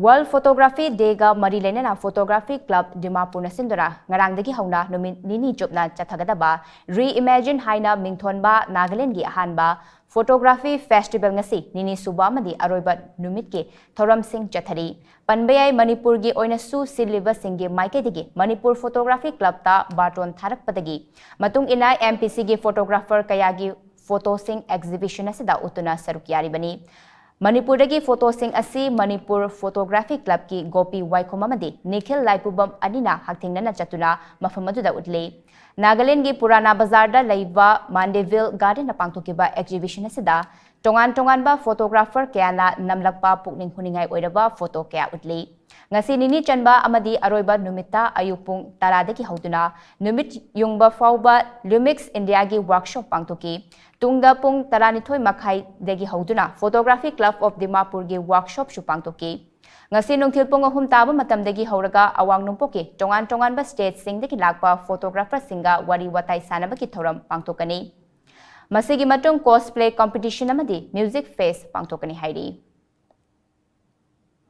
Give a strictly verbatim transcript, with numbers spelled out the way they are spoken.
World Photography Day ꯒ ꯃꯔꯤ ꯂꯩꯅꯅ Photography Club ꯗꯤꯃꯥꯄꯨꯔꯅ ꯁꯤꯟꯗꯨꯅ ꯉꯔꯥꯡꯗꯒꯤ ꯍꯧꯅ ꯅꯨꯃꯤꯠ ꯅꯤꯅꯤ ꯆꯨꯞꯅ ꯆꯠꯊꯒꯗꯕ Reimagine ꯍꯥꯏꯅ ꯃꯤꯡꯊꯣꯟꯕ ꯅꯥꯒꯥꯂꯦꯟꯒꯤ ꯑꯍꯥꯟꯕ Photography Festival ꯉꯁꯤ ꯅꯤꯅꯤ ꯁꯨꯕ ꯑꯃꯗꯤ ꯑꯔꯣꯏꯕ ꯅꯨꯃꯤꯠꯀꯤ ꯊꯧꯔꯝꯁꯤꯡ ꯆꯠꯊꯔꯤ꯫ ꯄꯟꯕ ꯌꯥꯏ, ꯃꯅꯤꯄꯨꯔꯒꯤ ꯑꯣꯏꯅꯁꯨ ꯁꯤꯜꯂꯤꯕꯁꯤꯡꯒꯤ ꯃꯥꯏꯀꯩꯗꯒꯤ ꯃꯅꯤꯄꯨꯔ Photography Club ꯇ ꯕꯥꯔꯇꯣꯟ ꯊꯥꯔꯛꯄꯗꯒꯤ ꯃꯇꯨꯡ ꯏꯟꯅ M P C ꯒꯤ photographer ꯀꯌꯥꯒꯤ ꯐꯣꯇꯣꯁꯤꯡ exhibition ꯑꯁꯤꯗ ꯎꯠꯇꯨꯅ ꯁꯔꯨꯛ ꯌꯥꯔꯤꯕꯅꯤ꯫ ꯃꯅꯤꯄꯨꯔꯗꯒꯤ ꯐꯣꯇꯣꯁꯤꯡ ꯑꯁꯤ ꯃꯅꯤꯄꯨꯔ Photography Club ꯀꯤ ꯒꯣꯄꯤ ꯋꯥꯏꯈꯣꯝ ꯑꯃꯗꯤ ꯅꯤꯈꯤꯜ ꯂꯥꯏꯄꯨꯕꯝ ꯑꯅꯤꯅ ꯍꯛꯊꯦꯡꯅꯅ ꯆꯠꯇꯨꯅ ꯃꯐꯝ ꯑꯗꯨꯗ ꯎꯠꯂꯤ꯫ ꯅꯥꯒꯥꯂꯦꯟꯒꯤ ꯄꯨꯔꯥꯅꯥ ꯕꯖꯥꯔꯗ ꯂꯩꯕ ꯃꯥꯟꯗꯦꯚꯤꯜ ꯒꯥꯔꯗꯦꯟꯗ ꯄꯥꯡꯊꯣꯛꯈꯤꯕ exhibition ꯑꯁꯤꯗ ꯇꯣꯉꯥꯟ ꯇꯣꯉꯥꯟꯕ photographer ꯀꯌꯥꯅ ꯅꯝꯂꯛꯄ ꯄꯨꯛꯅꯤꯡ ꯍꯨꯅꯤꯡꯉꯥꯏ ꯑꯣꯏꯔꯕ ꯐꯣꯇꯣ ꯀꯌꯥ ꯎꯠꯂꯤ꯫ ꯉꯁꯤ ꯅꯤꯅꯤ ꯆꯟꯕ ꯑꯃꯗꯤ ꯑꯔꯣꯏꯕ ꯅꯨꯃꯤꯠꯇ ꯑꯌꯨꯛ ꯄꯨꯡ ꯇꯔꯥꯗꯒꯤ ꯍꯧꯗꯨꯅ ꯅꯨꯃꯤꯠ ꯌꯨꯡꯕ ꯐꯥꯎꯕ Lumix India ꯒꯤ workshop ꯄꯥꯡꯊꯣꯛꯈꯤ꯫ ꯇꯨꯡꯗ ꯄꯨꯡ ꯇꯔꯥꯅꯤꯊꯣꯏ ꯃꯈꯥꯏꯗꯒꯤ ꯍꯧꯗꯨꯅ Photography Club of ꯗꯤꯃꯥꯄꯨꯔꯒꯤ workshop ꯁꯨ ꯄꯥꯡꯊꯣꯛꯈꯤ꯫ ꯉꯁꯤ ꯅꯨꯡꯊꯤꯜ ꯄꯨꯡ ꯑꯍꯨꯝ ꯇꯥꯕ ꯃꯇꯝꯗꯒꯤ ꯍꯧꯔꯒ ꯑꯋꯥꯡ ꯅꯣꯡꯄꯣꯛꯀꯤ ꯇꯣꯉꯥꯟ ꯇꯣꯉꯥꯟꯕ state ꯁꯤꯡꯗꯒꯤ ꯂꯥꯛꯄ photographer ꯁꯤꯡꯒ ꯋꯥꯔꯤ ꯋꯥꯇꯥꯏ ꯁꯥꯟꯅꯕꯒꯤ ꯊꯧꯔꯝ ꯄꯥꯡꯊꯣꯛꯀꯅꯤ꯫ ꯃꯁꯤꯒꯤ ꯃꯇꯨꯡ cosplay competition ꯑꯃꯗꯤ music fest ꯄꯥꯡꯊꯣꯛꯀꯅꯤ ꯍꯥꯏꯔꯤ꯫